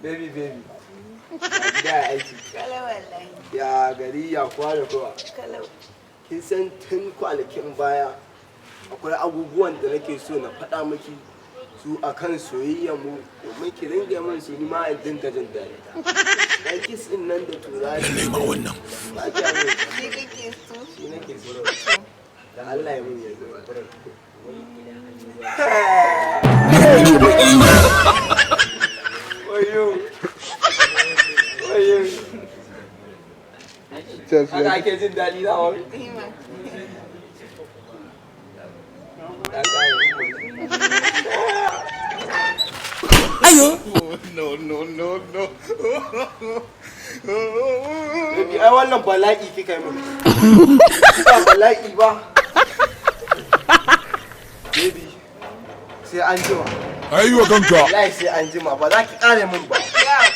Baby, baby. Ya gida, ya aiki? Kalau wallahi. Ya gari, ya kowa da kowa? Kalau. Kin san tun kwanakin baya akwai abubuwan da nake so na faɗa miki su akan soyayyar mu, domin ki ringa min su, ni ma in dinga jin daɗi. Dan kiss din nan da tura Lallai ma wannan. ba kya min. Shi kake so? Shi nake so. Da Allah ya mun yanzu. Ni baki. Wayo. Wayo. Haka ake jin daɗi na wani. Ima. Ya ƙare. Ayo. No, no, no, no. Baby, ai wannan bala'i kika yi min. Ba bala'i ba. Baby, sai an jima. Ayi wa kanka. Wallahi sai an jima, ba za ki kare min ba. Ya.